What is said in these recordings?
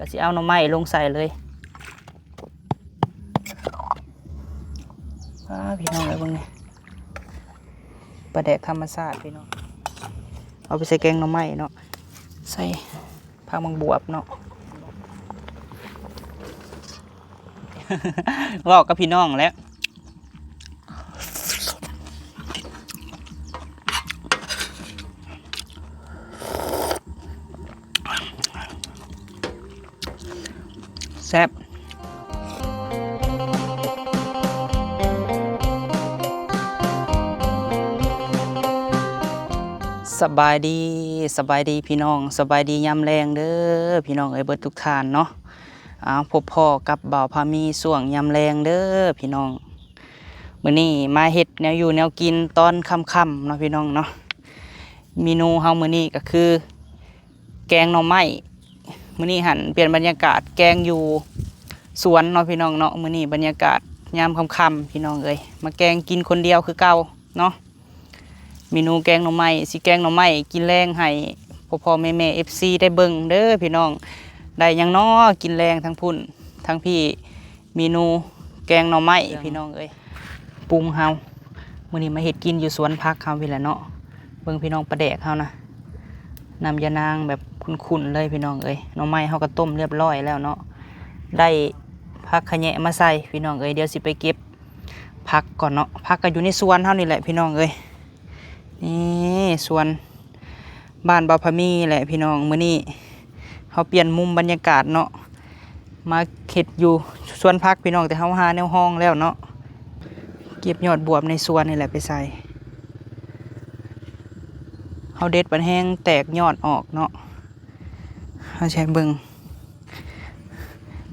ກໍຊິເອົາໜໍ່ໄມ້ລົງໃສ່ເລີຍ. ອ້າ ພີ່ນ້ອງເອີຍ ເບິ່ງນີ້ ປາແດກທຳມະຊາດພີ່ນ້ອງ ເອົາໄປໃສ່ແກງໜໍ່ໄມ້ເນາະ ໃສ່ຜັກບັກບວບເນາະ ເວົ້າກັບພີ່ນ້ອງແຫຼະ. ແຊບ. ສະບາຍດີ ສະບາຍດີພີ່ນ້ອງ ສະບາຍດີຍາມແລງເດີພີ່ນ້ອງເອີຍ ເບິດທຸກທ່ານເນາະ. ອ້າວ ພົບພໍ້ກັບບ່າວພາມີຊ່ວງຍາມແລງເດີພີ່ນ້ອງ. ມື້ນີ້ມາເຮັດແນວຢູ່ແນວກິນຕອນຄ່ຳໆເນາະພີ່ນ້ອງເນາະ. ເມນູເຮົາມື້ນີ້ກໍຄືແກງໜໍ່ໄມ້. ມື້ນີ້ຫັ້ນປ່ຽນບັນຍາກາດແກງຢູ່ສວນເນາະພີ່ນ້ອງເນາະ. ມື້ນີ້ບັນຍາກາດຍາມຄ່ຳໆ ພີ່ນ້ອງເອີຍ ມາແກງກິນຄົນດຽວຄືເກົ່າເນາະ. ເມນູແກງໜໍ່ໄມ້ ຊິແກງໜໍ່ໄມ້ກິນແລງໃຫ້ພໍ່ໆແມ່ໆ ເອັຟຊີ ໄດ້ເບິ່ງເດີພີ່ນ້ອງ. ໄດ້ຫຍັງນໍກິນແລງທາງພຸ້ນ ທາງພີ້ ເມນູແກງໜໍ່ໄມ້ ພີ່ນ້ອງເອີຍ. ປຸງເຮົາ ມື້ນີ້ມາເຮັດກິນຢູ່ສວນຜັກເຮົາພີ້ແຫຼະເນາະ. ເບິ່ງພີ່ນ້ອງ ປາແດກເຮົານະ ນ້ຳຢານາງແບບຂຸ້ນໆເລີຍພີ່ນ້ອງເອີຍ. ໜໍ່ໄມ້ເຮົາກໍຕົ້ມລຽບຮ້ອຍແລ້ວເນາະ. ໄດ້ຜັກຂະແຍະມາໃສ່ພີ່ນ້ອງເອີຍ. ດຽວຊິໄປເກັບຜັກກ່ອນເນາະ. ຜັກກໍຢູ່ໃນສວນເຮົານີ້ແຫຼະພີ່ນ້ອງເອີຍ. ນີ້ສວນບ້ານບ່າວພາມີແຫຼະພີ່ນ້ອງ. ມື້ນີ້ເຮົາປ່ຽນມຸມບັນຍາກາດເນາະ ມາເຮັດຢູ່ສວນຜັກພີ່ນ້ອງ ແຕ່ເຮົາຫາແນວຮອງແລ້ວເນາະ. ເກັບຍອດບວບໃນສວນນີ້ແຫຼະໄປໃສ່. ເຮົາເດັດບັນແຮງແຕກຍອດອອກເນາະ. ເຮົາຊິໃຫ້ເບິ່ງ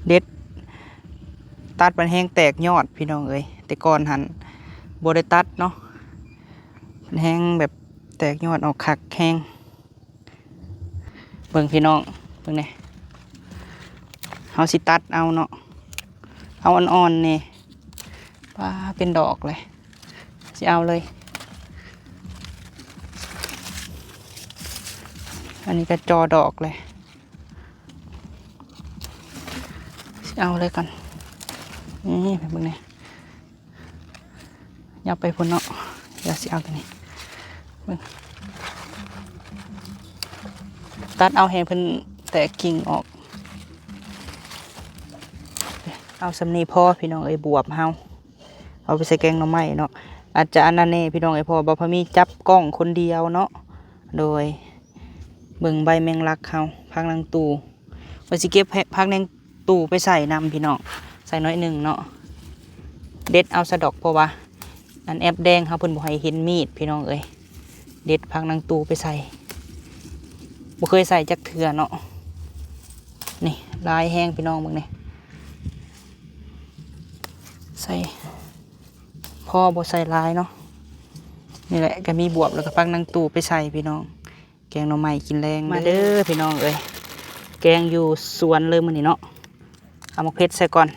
ເດັດ ຕັດບັນແຮງແຕກຍອດພີ່ນ້ອງເອີຍ. ແຕ່ກ່ອນຫັ້ນບໍ່ໄດ້ຕັດເນາະ ບັນແຮງແບບແຕກຍອດອອກຄັກແຮງ. ເບິ່ງພີ່ນ້ອງ ເບິ່ງແດ່ ເຮົາຊິຕັດເອົາເນາະ ເອົາອ່ອນໆນີ້. ປ້າ ເປັນດອກເລີຍ ຊິເອົາເລີຍ. ອັນນີ້ກໍຈໍ່ດອກເລີຍ ຊິເອົາເລີຍກ່ອນ. ນີ້ ເບິ່ງແດ່ ຍັບໄປພຸ້ນເນາະ. ດຽວຊິເອົາຕົວນີ້ ເບິ່ງ ຕັດເອົາໃຫ້ເພິ່ນແຕກກິ່ງອອກ. ເອົາສ່ຳນີ້ພໍພີ່ນ້ອງເອີຍ. ບວບເຮົາເອົາໄປໃສ່ແກງໜໍ່ໄມ້ເນາະ. ອາດຈະອັນນັ້ນແດ່ພີ່ນ້ອງເອີຍ ເພາະວ່າບ່າວພາມີຈັບກ້ອງຄົນດຽວເນາະ. ໂດຍ ເບິ່ງໃບແມງລັກເຮົາ ຜັກນາງຕູ່ ວ່າຊິເກັບແພະຜັກນາງຕູ່ໄປໃສ່ນຳພີ່ນ້ອງ ໃສ່ໜ້ອຍໜຶ່ງເນາະ. ເດັດເອົາຊະດອກ ເພາະວ່າອັນແອບແດງເຮົາເພິ່ນບໍ່ໃຫ້ເຫັນມີດພີ່ນ້ອງເອີຍ. ເດັດຜັກນາງຕູ່ໄປໃສ່ ບໍ່ເຄີຍໃສ່ຈັກເທື່ອເນາະ. ນີ້ຫຼາຍແຮງພີ່ນ້ອງ ເບິ່ງນີ້ ໃສ່ພໍບໍ່ໃສ່ຫຼາຍເນາະ. ນີ້ແຫຼະ ກໍມີບວບ ແລ້ວກໍຜັກນາງຕູ່ໄປໃສ່ພີ່ນ້ອງ. ແກງໜໍ່ໄມ້ກິນແລງ ມາເດີພີ່ນ້ອງເອີຍ. ແກງຢູ່ສວນເລີຍມື້ນີ້ເນາະ. ເອົາໝາກເຜັດໃສ່ກ່ອນ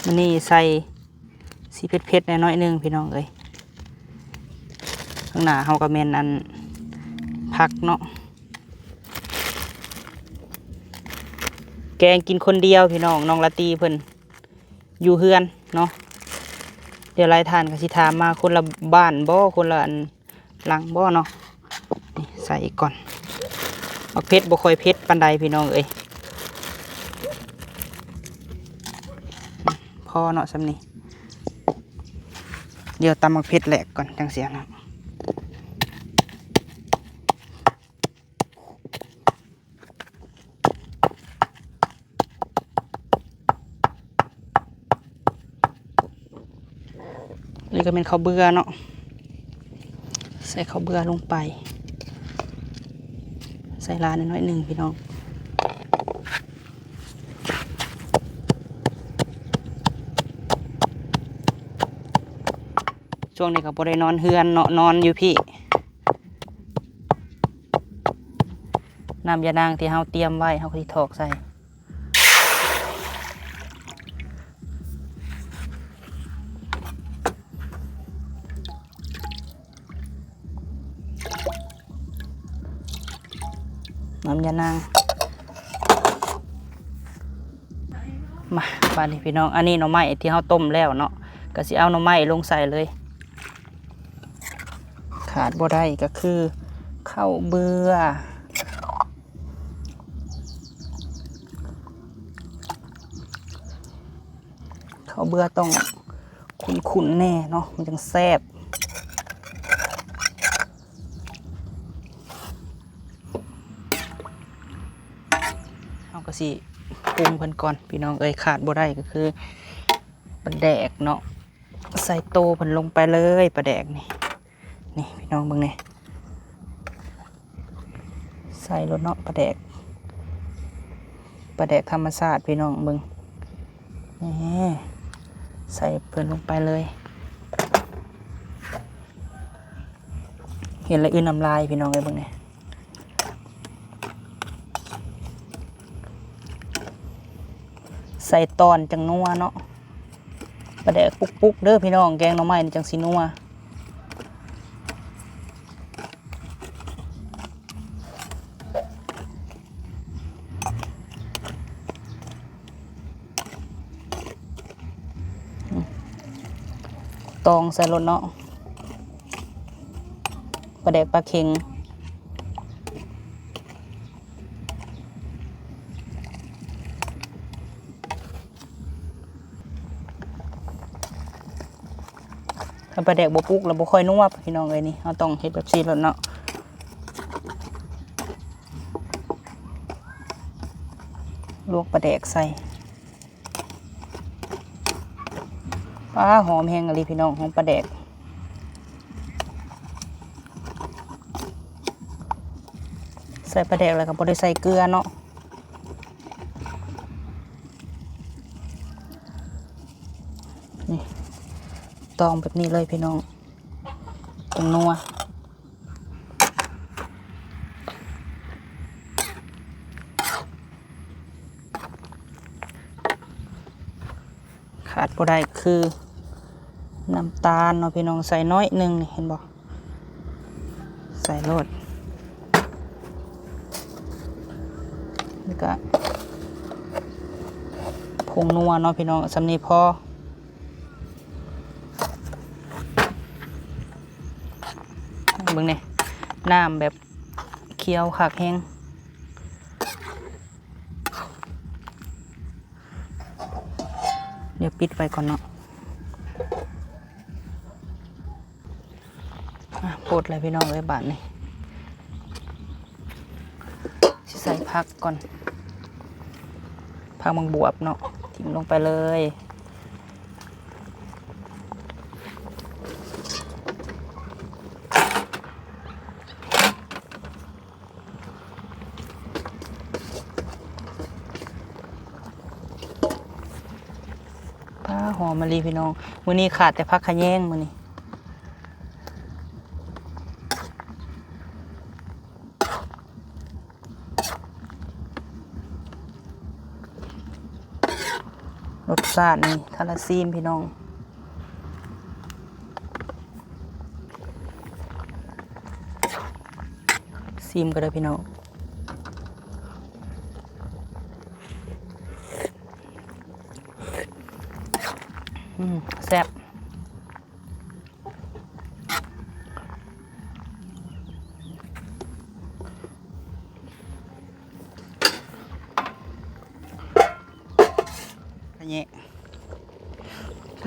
ມື້ນີ້ໃສ່ສີເຜັດໆແດ່ໜ້ອຍໜຶ່ງພີ່ນ້ອງເອີຍ. ຂ້າງໜ້າເຮົາກໍແມ່ນອັນ ຜັກເນາະ. ແກງກິນຄົນດຽວພີ່ນ້ອງ ນ້ອງລາຕີເພິ່ນ ຢູ່ເຮືອນເນາະ. ດຽວຫຼາຍທ່ານກໍຊິຖາມມາ ຄົນລະບ້ານບໍ່ ຄົນລະອັນຫຼັງບໍ່ເນາະ. ນີ້ໃສ່ອີກກ່ອນ. ໝາກເຜັດບໍ່ຄ່ອຍເຜັດປານໃດພີ່ນ້ອງເອີຍ. ພໍເນາະສ່ຳນີ້. ດຽວຕຳໝາກເຜັດແຫຼກກ່ອນ ຈັ່ງຊີ້ນະ. ນີ້ກໍແມ່ນເຂົ້າເບືອເນາະ. ໃສ່ເຂົ້າເບືອລົງໄປ. ໃສ່ຫຼາຍໜ້ອຍໜຶ່ງພີ່ນ້ອງ. ຊ່ວງນີ້ກໍບໍ່ໄດ້ນອນເຮືອນເນາະ ນອນຢູ່ພີ້. ນ້ຳຢານາງທີ່ເຮົາຕຽມໄວ້ ເຮົາກໍຊິຖອກໃສ່. ນີ້ ນ້ຳຢານາງ. ມາ ບາດນີ້ພີ່ນ້ອງ ອັນນີ້ໜໍ່ໄມ້ທີ່ເຮົາຕົ້ມແລ້ວເນາະ ກະຊິເອົາໜໍ່ໄມ້ລົງໃສ່ເລີຍ. ຂາດບໍ່ໄດ້ກະຄືເຂົ້າເບືອ. ເຂົ້າເບືອຕ້ອງຂຸ້ນໆແດ່ເນາະ ມັນຈັ່ງແຊບ. ເຮົາກະຊິປຸງເພິ່ນກ່ອນພີ່ນ້ອງເອີຍ ຂາດບໍ່ໄດ້ກະຄືປາແດກເນາະ ໃສ່ໂຕເພິ່ນລົງໄປເລີຍ ປາແດກນີ້. ນີ້ພີ່ນ້ອງເບິ່ງແດ່ ໃສ່ໂລດເນາະ ປາແດກ ປາແດກທຳມະຊາດພີ່ນ້ອງເບິ່ງ ນີ້ ໃສ່ເພິ່ນລົງໄປເລີຍ. ເຫັນແລ້ວອື່ນນ້ຳລາຍພີ່ນ້ອງເອີຍ ເບິ່ງແດ່. ໃສ່ຕອນຈັ່ງນົວເນາະ ປາແດກປຸກໆເດີພີ່ນ້ອງ ແກງໜໍ່ໄມ້ນີ້ຈັ່ງຊິນົວ. ຕອງໃສ່ໂລດເນາະ ປາແດກປາເຄັງ. ຄັນປາແດກບໍ່ປຸກແລ້ວບໍ່ຄ່ອຍນົວ ພີ່ນ້ອງເອີຍ ນີ້ເຮົາຕ້ອງເຮັດແບບຊີ້ໂລດເນາະ ລວກປາແດກໃສ່. ປາ ຫອມແຮງອີ່ຫຼີພີ່ນ້ອງ ຫອມປາແດກ. ໃສ່ປາແດກແລ້ວກະບໍ່ໄດ້ໃສ່ເກືອເນາະ ນີ້ ຕອງແບບນີ້ເລີຍພີ່ນ້ອງ ຈັ່ງນົວ. ຂາດບໍ່ໄດ້ຄືນ້ຳຕານເນາະພີ່ນ້ອງ ໃສ່ໜ້ອຍໜຶ່ງນີ້ ເຫັນບໍ່ ໃສ່ໂລດ. ແລ້ວກະຜົງນົວເນາະພີ່ນ້ອງ ສ່ຳນີ້ພໍ. ເບິ່ງແດ່ ນ້ຳແບບຂຽວຄັກແຮງ. ດຽວປິດໄວ້ກ່ອນເນາະ. ອ່ະ ປົດແລ້ວພີ່ນ້ອງເອີຍ ບາດນີ້ຊິໃສ່ຜັກກ່ອນ ຜັກໝາກບວບເນາະ ຖິ້ມລົງໄປເລີຍ. ປາ ຫອມມະລີພີ່ນ້ອງ ມື້ນີ້ຂາດແຕ່ຜັກຂະແຍງມື້ນີ້. ລົດຊາດນີ້ ທາລະຊີມພີ່ນ້ອງ ຊີມກໍໄດ້ພີ່ນ້ອງ. ອືມ ແຊບ.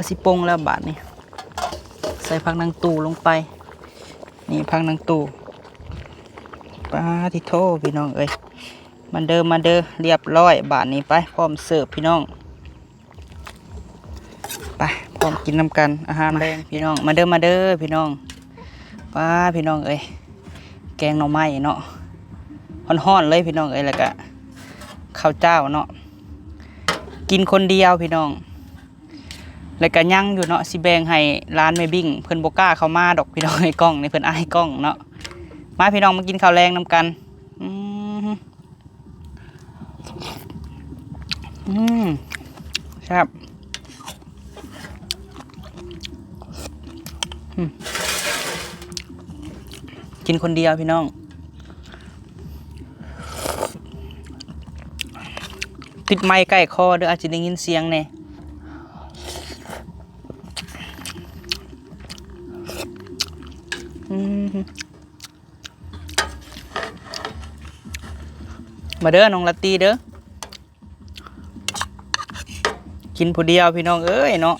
ກະຊິປົງແລ້ວບາດນີ້ ໃສ່ຜັກນາງຕູລົງໄປ. ນີ້ຜັກນາງຕູ ປາຕິໂທ ພີ່ນ້ອງເອີຍ ມາເດີ ມາເດີ. ລຽບຮ້ອຍ ບາດນີ້ໄປ ພ້ອມເສີບພີ່ນ້ອງ. ໄປ ພ້ອມກິນນຳກັນ ອາຫານແລງພີ່ນ້ອງ ມາເດີ ມາເດີພີ່ນ້ອງ. ປາ ພີ່ນ້ອງເອີຍ ແກງໜໍ່ໄມ້ເນາະ ຮ້ອນໆເລີຍພີ່ນ້ອງເອີຍ ແລ້ວກະເຂົ້າເຈົ້າເນາະ ກິນຄົນດຽວພີ່ນ້ອງ ແລ້ວກະຍັງຢູ່ເນາະ ຊິແບ່ງໃຫ້ຫຼານແມ່ບິ້ງ ເພິ່ນບໍ່ກ້າເຂົ້າມາດອກພີ່ນ້ອງເອີຍ ກ້ອງນີ້ ເພິ່ນອາຍກ້ອງເນາະ. ມາພີ່ນ້ອງ ມາກິນເຂົ້າແລງນຳກັນ. ອືມ ອືມ ແຊບ. ອືມ ກິນຄົນດຽວພີ່ນ້ອງ. ຕິດໄມໃກ້ຄໍເດີ ອາດຈະໄດ້ຍິນສຽງແດ່. ອືມ ມາເດີນ້ອງລາຕີເດີ ກິນຜູ້ດຽວພີ່ນ້ອງເອີຍເນາະ.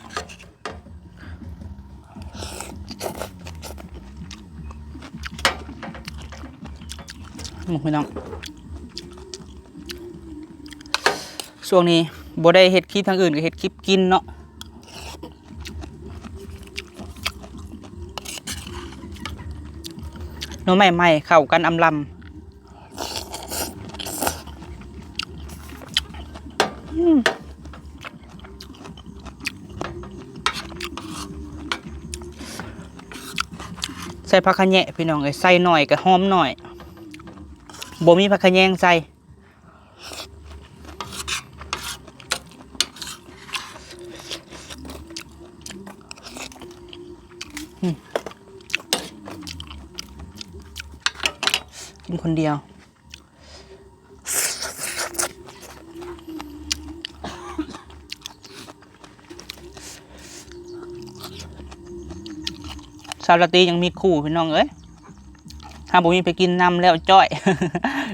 ອືມ ພີ່ນ້ອງ ຊ່ວງນີ້ບໍ່ໄດ້ເຮັດຄລິບທາງອື່ນ ກໍເຮັດຄລິບກິນເນາະ. ໜໍ່ໄມ້ໃໝ່ເຂົ້າກັນອຳລຳ. ອືມ ໃສ່ຜັກຂະແຍງພີ່ນ້ອງເອີຍ ໃສ່ໜ້ອຍກໍຫອມໜ້ອຍ ບໍ່ມີຜັກຂະແຍງໃສ່. ອືມ ກິນຄົນດຽວ. ສາວລາຕີຍັງມີຄູ່ພີ່ນ້ອງເອີຍ ຖ້າບໍ່ມີໃຜກິນນຳແລ້ວຈ້ອຍ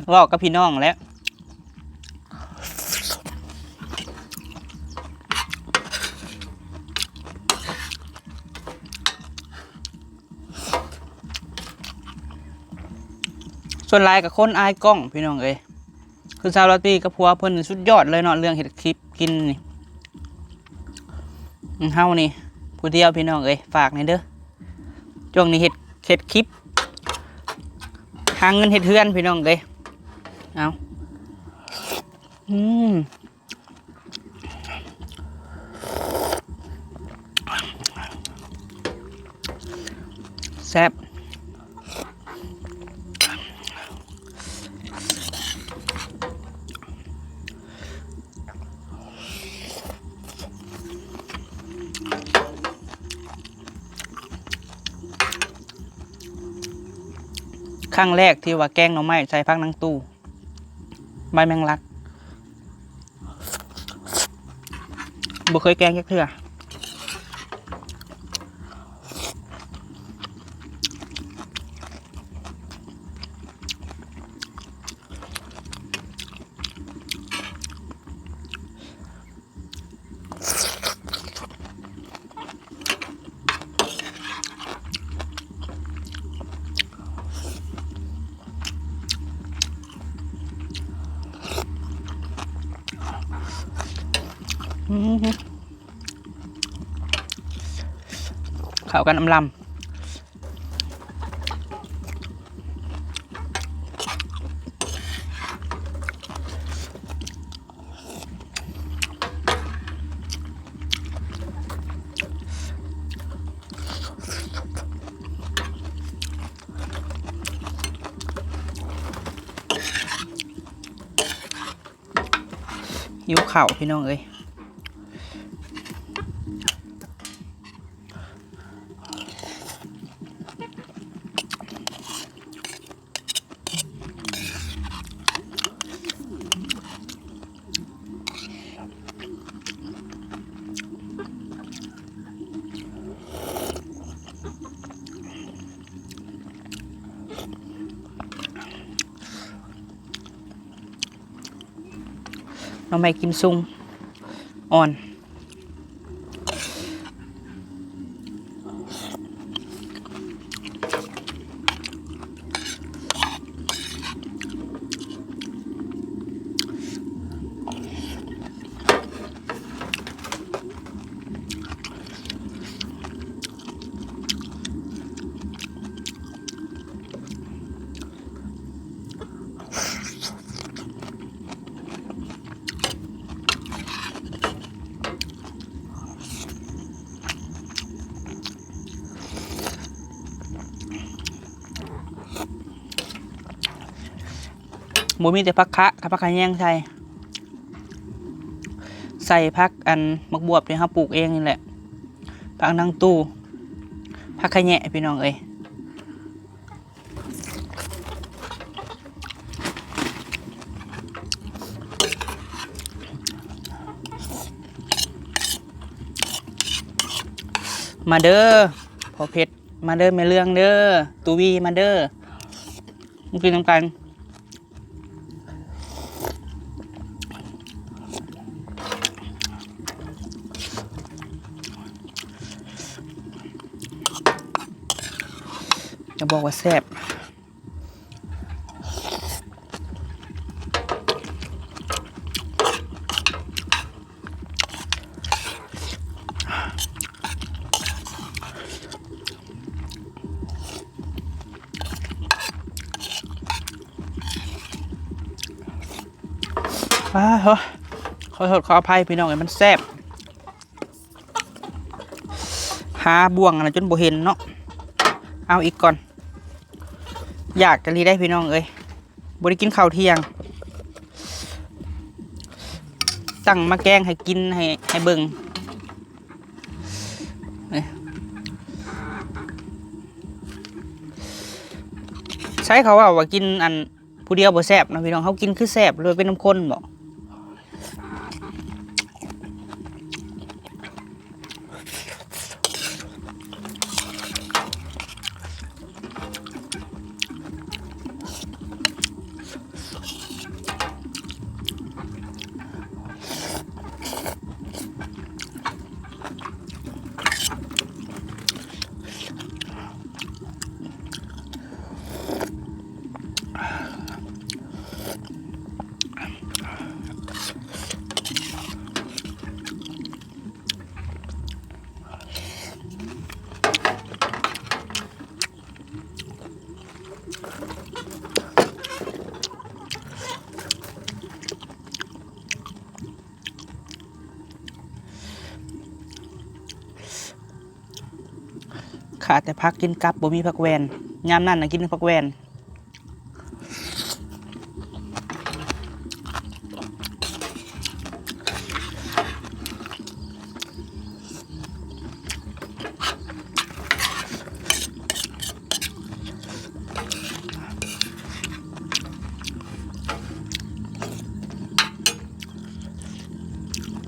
ເວົ້າກັບພີ່ນ້ອງແຫຼະ. ສ່ວນຫຼາຍກໍຄົນອາຍກ້ອງພີ່ນ້ອງເອີຍ ຄືສາວລາຕີກັບຜົວເພິ່ນສຸດຍອດເລີຍເນາະ ເລື່ອງເຮັດຄລິບກິນນີ້. ເຮົານີ້ຜູ້ດຽວພີ່ນ້ອງເອີຍ ຝາກແດ່ເດີ ຊ່ວງນີ້ເຮັດ ເຮັດຄລິບຫາເງິນເຮັດເຮືອນພີ່ນ້ອງເອີຍ. ເອົາ ອືມ ແຊບ. ຄັ້ງແລກທີ່ວ່າແກງໜໍ່ໄມ້ໃສ່ຜັກນາງຕູ້ ໃບແມງລັກ ບໍ່ເຄີຍແກງຈັກເທື່ອ. ອືມ ເຂົ້າກັນອຳລຳ. ຫິວເຂົ້າພີ່ນ້ອງເອີຍ. ໜໍ່ໄມ້ກິມຊຸງອ່ອນ. ບໍ່ມີແຕ່ຜັກຂະກັບຜັກຂະແຍງໃສ່ ໃສ່ຜັກ ອັນ ໝາກບວບທີ່ເຮົາປູກເອງນີ້ແຫຼະ ຜັກນາງຕູ້ ຜັກຂະແຍງ ພີ່ນ້ອງເອີຍ. ມາເດີພໍ່ເພັດ ມາເດີແມ່ເລື່ອງເດີ ຕູວີ ມາເດີ ມາກິນນຳກັນ. ຈະບອກວ່າແຊບ. ອ້າ ໂອ້ ຂໍໂທດຂໍອະໄພພີ່ນ້ອງເອີຍ ມັນແຊບ. ຫາບ່ວງອັນນັ້ນຈົນບໍ່ເຫັນເນາະ. ເອົາອີກກ່ອນ ຢາກອີ່ຫຼີເດ້ພີ່ນ້ອງເອີຍ ບໍ່ໄດ້ກິນເຂົ້າທ່ຽງ. ຕັ້ງມາແກງໃຫ້ກິນ ໃຫ້ ໃຫ້ເບິ່ງ. ໃສເຂົາເວົ້າວ່າກິນອັນ ຜູ້ດຽວບໍ່ແຊບເນາະພີ່ນ້ອງ ເຮົາກິນຄືແຊບ ຫຼືວ່າເປັນນຳຄົນບໍ? ຂາດແຕ່ຜັກກິນກັບ ບໍ່ມີຜັກແວ່ນ ຍາມນັ້ນນະກິນແຕ່ຜັກແວ່ນ.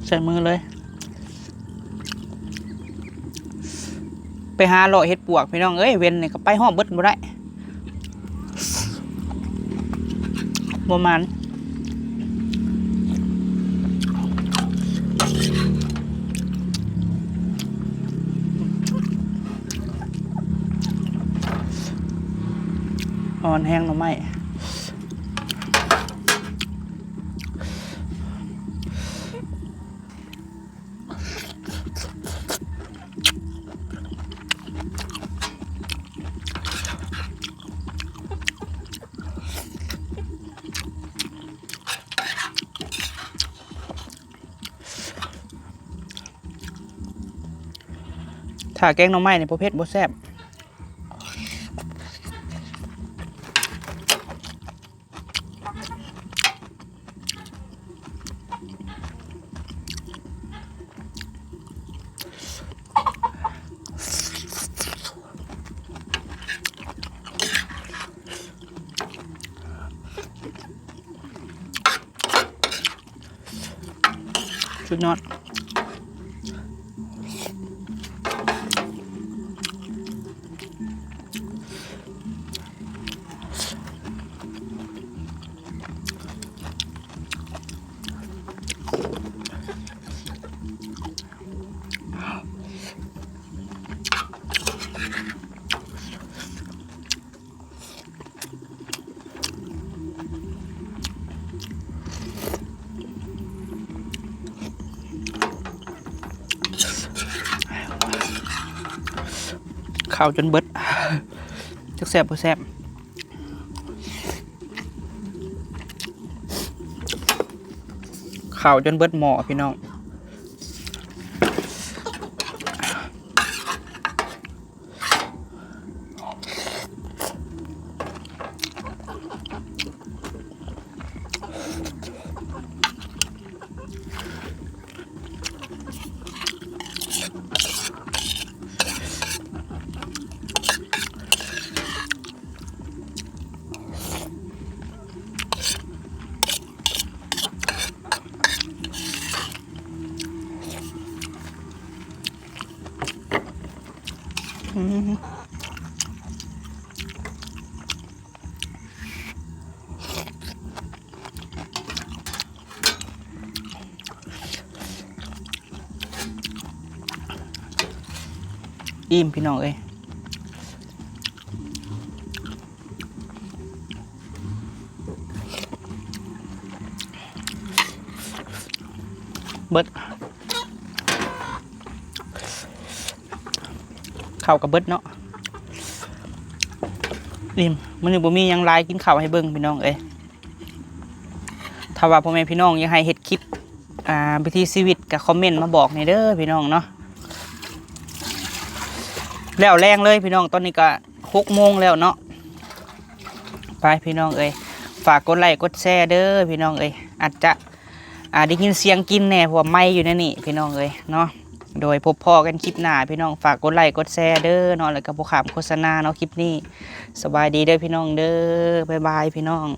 ໃສ່ມືເລີຍ ໄປຫາເລາະເຮັດປວກພີ່ນ້ອງເອີຍ ເວັນນີ້ກໍໄປຮອດເບິດບໍ່ໄດ້ ບໍ່ໝານ. ອ່ອນແຮງໜໍ່ໄມ້. ຖ້າແກງໜໍ່ໄມ້ນີ້ບໍ່ເຜັດບໍ່ແຊບ. ສຸດຍອດ. ເຂົ້າຈົນເບິດ ຈັກແຊບບໍ່ແຊບ ເຂົ້າຈົນເບິດໝໍ້ພີ່ນ້ອງ. ອ ອືມ ອີ່ມ ພີ່ນ້ອງເອີຍ. ເບິດ ເຂົ້າກໍເບິດເນາະ ອີ່ມ. ມື້ນີ້ບໍ່ມີຫຍັງຫຼາຍ ກິນເຂົ້າໃຫ້ເບິ່ງ ພີ່ນ້ອງເອີຍ. ຖ້າວ່າພໍ່ແມ່ພີ່ນ້ອງຢາກໃຫ້ເຮັດຄລິບ ອ່າ ວິຖີຊີວິດ ກໍຄອມເມັນມາບອກແດ່ເດີ ພີ່ນ້ອງເນາະ. ແລ້ວແລງເລີຍ ພີ່ນ້ອງ ຕອນນີ້ກໍຫົກໂມງແລ້ວເນາະ. ໄປ ພີ່ນ້ອງເອີຍ ຝາກກົດໄລກົດແຊເດີ ພີ່ນ້ອງເອີຍ. ອາດຈະ ອ່າ ໄດ້ຍິນສຽງກິນແດ່ ເພາະວ່າໄມຢູ່ໃນນີ້ ພີ່ນ້ອງເອີຍເນາະ. ໂດຍ ພົບພໍ້ກັນຄລິບໜ້າ ພີ່ນ້ອງ. ຝາກກົດໄລກົດແຊເດີເນາະ ແລ້ວກໍບໍ່ຂ້າມໂຄສະນາເນາະ ຄລິບນີ້. ສະບາຍດີເດີ ພີ່ນ້ອງເດີ ບາຍບາຍ ພີ່ນ້ອງ.